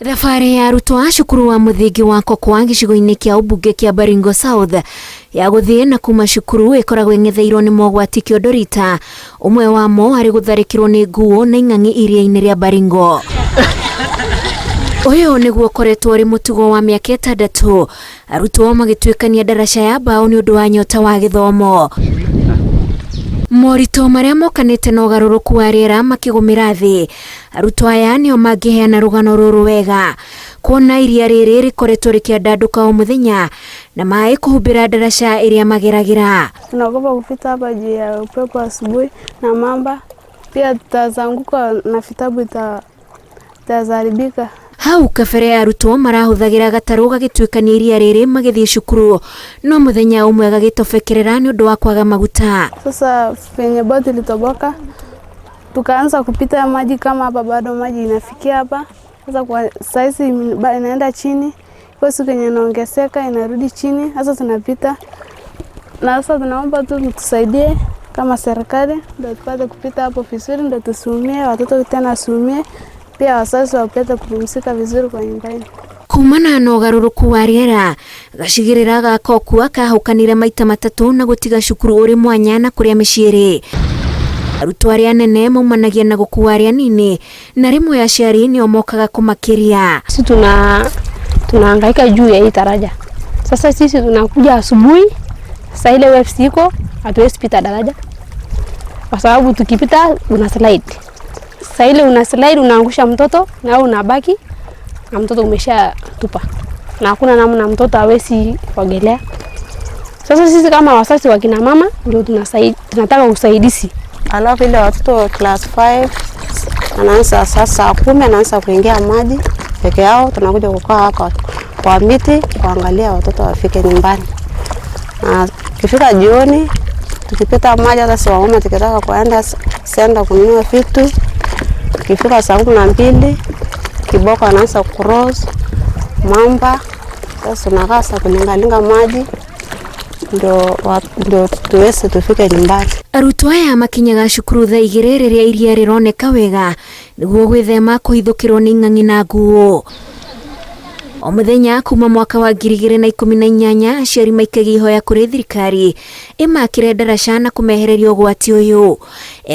Thabarĩ ya arutwo a cukuru wa mũthingi wa Kokwa gĩcigo-inĩ kĩa ũmbunge kĩa Baringo South ya gũthiĩ na kuma cukuru ĩkoragwo ĩng'etheirwo nĩ mogwati kĩondo rita, ũmwe wamo arĩ gũtharĩkĩrwo nĩ nguũ na ing'ang'i iria-inĩ rĩa Baringo. Ũyũ nĩguo ũkoretwo ũrĩ mũtugo wa mĩaka ĩtandatũ arutwo magĩtuĩkania ndaraca ya mbaũ nĩ ũndũ wa nyota wa gĩthomo. Moritũ marĩa mokanĩte na ũgarũrũku wa rĩera makĩgũmĩra thĩ, arutwo aya nĩo mangĩheana rũgano rũrũ wega, kuona iria rĩrĩ rĩkoretwo rĩkĩandandũka o mũthenya na maĩ kũhumbĩra ndaraca ĩrĩa mageragĩra. Tunaogopa kupita hapa juu ya upepo asubuhi na mamba, pia tutazanguka na vitabu itaharibika. Hau kabere arutwo marahũthagĩra gatarũ gagĩtuĩkania iria rĩrĩ magĩthiĩ cukuru, no mũthenya ũmwe gagĩtobekerera nĩ ũndũ wa kwaga maguta. Sasa penye boti ilitoboka, tukaanza kupita maji kama hapa, bado maji inafikia hapa. Sasa kwa saizi inaenda chini, kwa siku yenye inaongezeka inarudi chini. Sasa tunapita na sasa tunaomba tu mtusaidie kama serikali, ndio tupate kupita hapo vizuri, ndio tusiumie, watoto tena wasiumie, pia wazazi wapate kupumzika vizuri kwa nyumbani. Kumana na ũgarũrũku wa rĩera, gacigĩrĩra ga Kokua kahũkanire maita matatũ na gũtiga cukuru ũrĩ mwanya na kũrĩa mĩciĩ ĩrĩ. Arutwo arĩa anene maumanagia na gũkua arĩa anini na rĩmwe aciari nĩo mokaga kũmakĩria. Sisi tunahangaika juu ya hii daraja. Sasa sisi tunakuja asubuhi, sasa ile waves iko, hatuwezi pita daraja kwa sababu tukipita una slide. Sasa ile una slide unaangusha mtoto na wewe unabaki na mtoto umeshatupa, na hakuna namna, mtoto hawezi kuogelea. Sasa sisi kama wazazi wa kina mama ndio tunataka usaidizi. Alafu ile watoto class 5 anaanza sasa saa 10 anaanza kuingia maji peke yao, tunakuja kukaa hapa kwa miti kuangalia watoto wafike nyumbani. Na kifika jioni tukipita maji, hata si wamama tukitaka kuenda senda kununua vitu, tukifika saa 12 kiboko anaanza cross mamba. Sasa tunakaa sasa kulingalinga maji ndio tuweze tufike nyumbani. Arutwo aya makinyaga cukuru thaa 2 rĩrĩa iria rĩroneka wega nĩguo gwĩthema kũhithũkĩrwo nĩ ing'ang'i na nguũ. O mũthenya kuma mwaka wa 2018 aciari maikagia ihoya kũrĩ thirikari ĩmakĩre ndaraca na kũmehereria ũgwati ũyũ.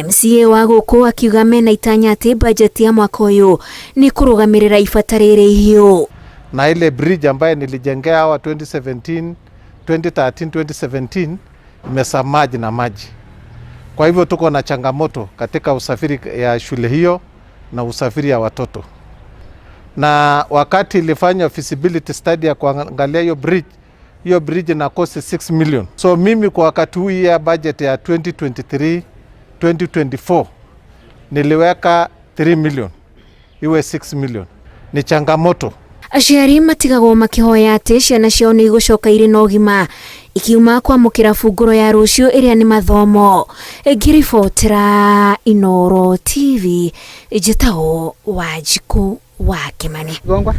MCA wa gũkũ akiuga mena itanya atĩ bajeti ya mwaka ũyũ nĩ kũrũgamĩrĩra ibata rĩrĩ ihiũ. Na ile bridge ambaye nilijengea hawa 2017, 2013, 2017 imesamaji na maji. Kwa hivyo tuko na changamoto katika usafiri ya shule hiyo na usafiri ya watoto. Na wakati ilifanywa feasibility study ya kuangalia hiyo bridge, hiyo bridge ina cost 6 million. So mimi kwa wakati huu ya budget ya 2023 2024 niliweka 3 million iwe 6 million. Ni changamoto. Aciari matigagwo makĩhoya atĩ ciana ciao nĩ igũcoka irĩ na ũgima ikiuma kwamũkĩra bungũro ya rũciũ ĩrĩa nĩ mathomo. Ngĩribotera Inooro TV, njĩtagwo Wanjikũ wa Kĩmani. Gongwa.